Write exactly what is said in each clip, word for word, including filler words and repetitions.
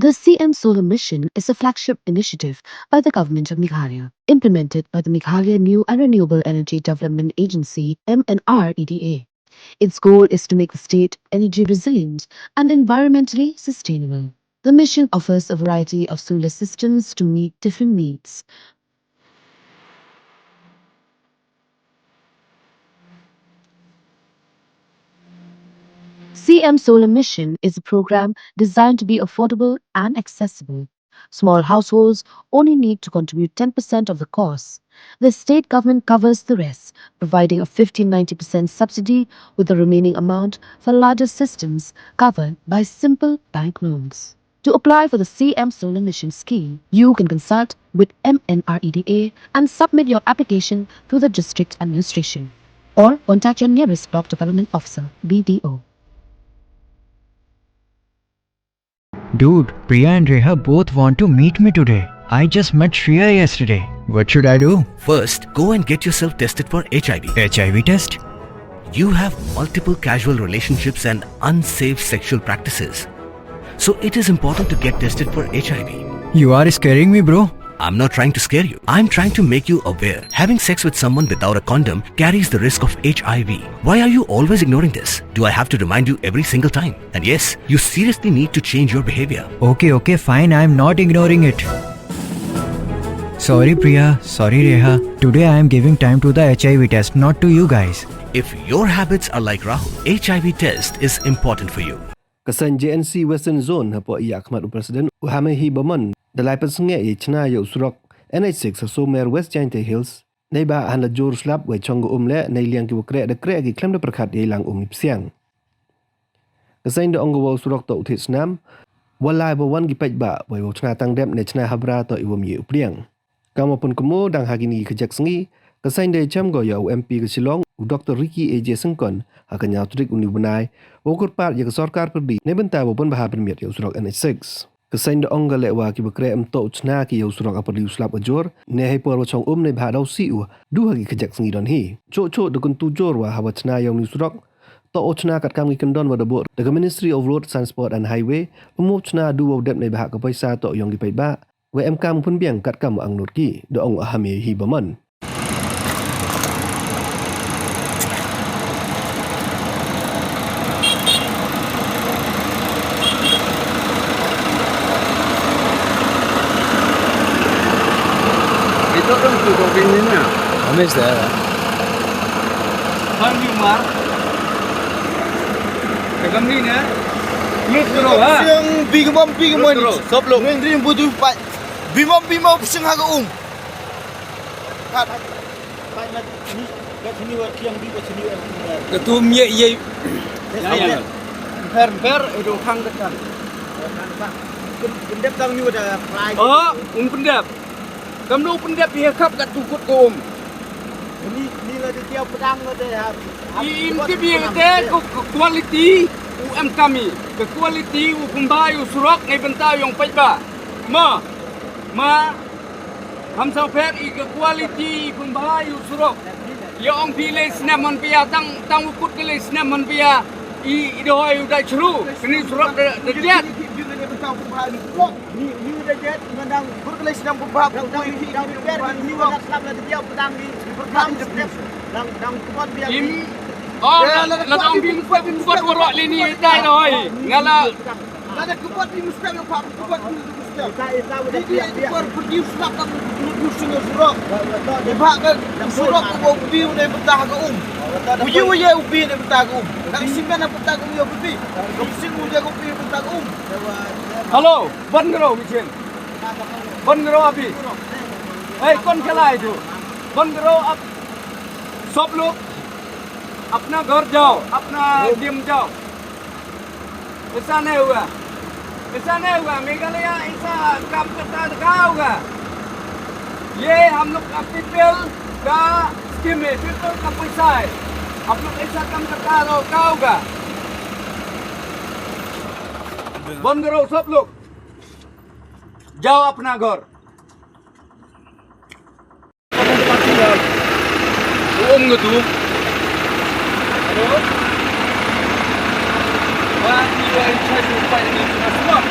The C M Solar Mission is a flagship initiative by the Government of Meghalaya, implemented by the Meghalaya New and Renewable Energy Development Agency, M N R E D A. Its goal is to make the state energy resilient and environmentally sustainable. The mission offers a variety of solar systems to meet different needs. C M Solar Mission is a program designed to be affordable and accessible. Small households only need to contribute ten percent of the cost. The state government covers the rest, providing a fifty ninety percent subsidy, with the remaining amount for larger systems covered by simple bank loans. To apply for the C M Solar Mission scheme, you can consult with M N R E D A and submit your application through the district administration, or contact your nearest block development officer, B D O. Dude, Priya and Reha both want to meet me today. I just met Shreya yesterday. What should I do? First, go and get yourself tested for H I V. H I V test? You have multiple casual relationships and unsafe sexual practices. So it is important to get tested for H I V. You are scaring me, bro. I'm not trying to scare you. I'm trying to make you aware. Having sex with someone without a condom carries the risk of H I V. Why are you always ignoring this? Do I have to remind you every single time? And yes, you seriously need to change your behavior. Okay, okay, fine. I'm not ignoring it. Sorry, Priya. Sorry, Reha. Today I am giving time to the H I V test, not to you guys. If your habits are like Rahul, H I V test is important for you. Ka seiñ J N C Western Zone hapoh i yakhmat u President u Hamehi Bamon da lai pynsngew ya i chna ya u surok N H six ha Somer, West Jaintia Hills. Neibhah hanla jur slap wei chong ka um leh neiliang ki wa kreh da kreh ki khlem da pyrkhat ya i lang um i psiang. Ka seiñ da ong ka wa u surok toh u thied snam, wa lai wa wan ki paidbah wei wa u chna tang dep ne chna habra toh i wym ye u pliang. Kam wa pynkynmaw dang ha kini ki kjak sngi, ka seiñ da chem ko ya u M P ka Shillong, u Doctor Ricky A J Syngkon, ha ka ynñiaw tarik uni u bnai, wow kyrpad ya ka sorkar pyrdi neibynta wow pynbha pynmiat ya u surok N H six. Ka seiñ da ong ka leh wa ki wa kreh ym toh u chna ki ya u surok ha pyrdi u slap wa jur, ne heipor wa chong um neibhah daw sih u du ha ki kjak sngi don hi. Choh choh da kyntu jur wa ha wa chna ya uni u surok, toh u chna katkam ki kyndon wa da buh da ka Ministry of Road Transport and Highway, ym u chna du wow dep neibhah ka poisa toh yong ki paidbah. Wei em kam pynbiang katkam angnud ki, da ong u Hamehi Bamon. Ito dong tu ko kini na. Amis da. Bang di mar. Kagam ni na. Lut bro ha. Siang big bom big bom. Bro, sop lo. Ring ring budu pat. Bimom bimom psing ha ka um. Kat. Ka tu mie ye. Fer fer edo khang dekan. Pyndep tang ni wada fly. Oh, un pyndep. Kam no pyndep ye khap ka tu kut ka um. Ni ni la di tiaw pedang la de ha. Im tip ye te ko quality u em kami. Ka quality u kumbai u surok neibynta yong paidbah. Ma. Ma, ham saw pher i ka quality i kumbai u surok. Ya ong phi le snem hon pia, tang, tang u kut ka le snem hon pia. I, i dohoi u da chru, kani surok da, da jet. Ni, ni da jet, mandang kut ka le snem kumbai, kumbai, ni wa slap la dia pedang ni, dang, dang kumbai pia. Im, oh, la, la dang bim, bim, bim, warok le ni, dai dohoi. Ngala. Lada kebot ni mesti pha, kebot ni mesti. Ni dia di por pergi slap ka pergi sini surok. Di bha ka surok ko ubi ne betah ka um. Uji uji ubi ne betah ka um. Nak simen ne betah ka um ya ubi. Nak sing uji ubi betah ka um. Hello, ban karo michin. Ban karo abhi. Hey, kon khalai tu? Ban karo ab, sab log apna ghar jao, apna game jao. ऐसा नहीं हुआ, ऐसा नहीं हुआ। मेघालय ऐसा काम करता है तो क्या होगा? ये हम लोग का पीपल का स्कीम है, पीपल का पैसा है। आप लोग ऐसा काम करता है तो क्या होगा? बंद करो सब लोग, जाओ अपना घर। Um nga tu. Hello? Wa ni wa in charge of fighting international.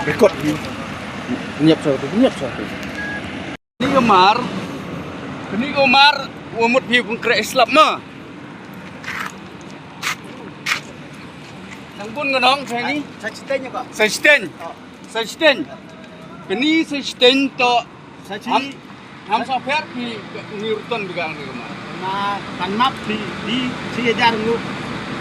Record phi. Nyiap sa tu, nyiap sa tu. Kani ka mar, kani ka mar, wa mut phi pynkreh slap ma. Nang bun ka nong, sa ni? Sa chiteng ya, Pak? Sa chiteng. Oh. Sa chiteng. Kani sa chiteng to. Sa chi. Ham, ham sa pher phi ni ruton bigang ni ka mar. Na, pan map phi, phi, chi hajar ngut.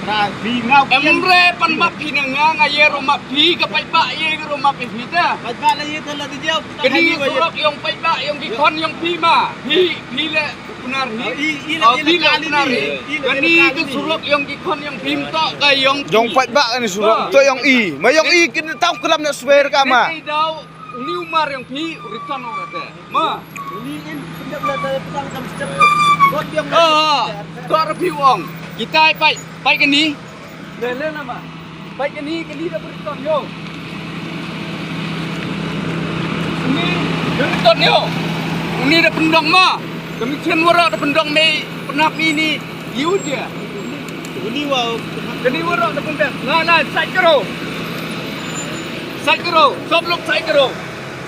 Ra, phi ngau. Em re, pan map phi na nga, nga ye ro map phi, ka paidbah ye ro map phi ta. Paidbah la ye ta la di jop. Kani surok yong paidbah, yong ki khon, yong phi ma. Phi, phi le. Kunar hi. Oh, i, i le, oh, i le phi le kali kunar ni. Hi. I le, kani i le kali ka ni. Surok yong ki khon yong phi to ka yong. Yong paidbah kani surok. Ah. To yong i. Ma yong i kin tau klam na swer ka ma. Ni daw, uni u mar yong phi, u return o kate. Ma. Uni in, pinjam la ta petang kam step. Kot yong. Ah, ah. Kot phi ong. Kita ai pai, pai kani. Le, le nama. Pai kani, kani da return yo. Uni da return yo. Uni da pyndong ma. Kami chen wara da pyndong me, pynap mi ni. Yu je. Uni wa. Kani wara da pyndong. Na, na, sait karo. Sait karo. Sob lok sait karo.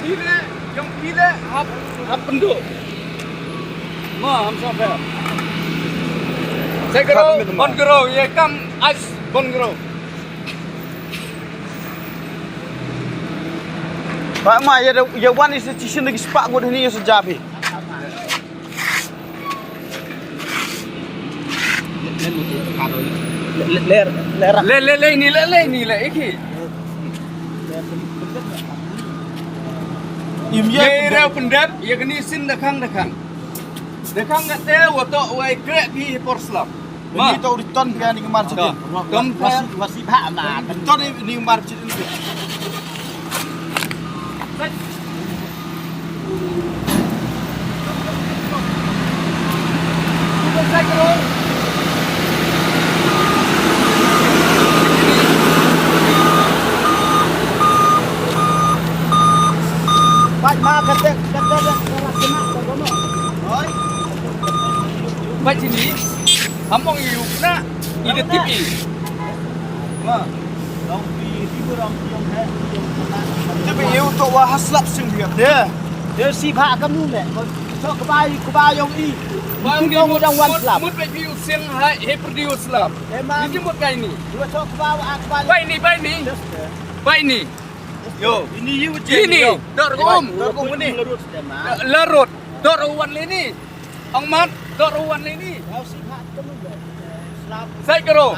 Phi le, yong phi le, hap, hap pynduh. Ma, ham sa pher. Sait karo, bon karo, ye kam ais bon karo. Ba ma, ya da, ya wan i sa chisin lagi spak wan ni ya sa jabi. Le, le, le, ni le, le, ni le, iki. Im ya. Ye rau pyndep, ya kani sin dakhang, dakhang. Dakhang kate, wa to, wa kreh phi por slap. Ma. Ni to return phi ni ka mar chiteng. Tom wasi, wasi bha ma. Return ni ka mar chiteng. Pat ma kate, kate, kate, kate. Oi. Pat sini. Among yu na, i da tip i. Ma. Long pi, pi bu rong pi yong he, pi yong he. Tip i u to wa ha slap sing biap de. De si bha kam nu me. Ko so kbai, kbai yong i. Ba yong i mut, mut, mut ba pi u sing ha, he perdi u slap. Ni mut kai ni. Dua so kbai, wa kbai. Bai ni, bai ni. Bai ni. Yo. Ini yu je. Ini. Dor ko um. Dor ko um ni. Larut. Dor wan le ni. Ong mat, dor wan le ni. Sait karo.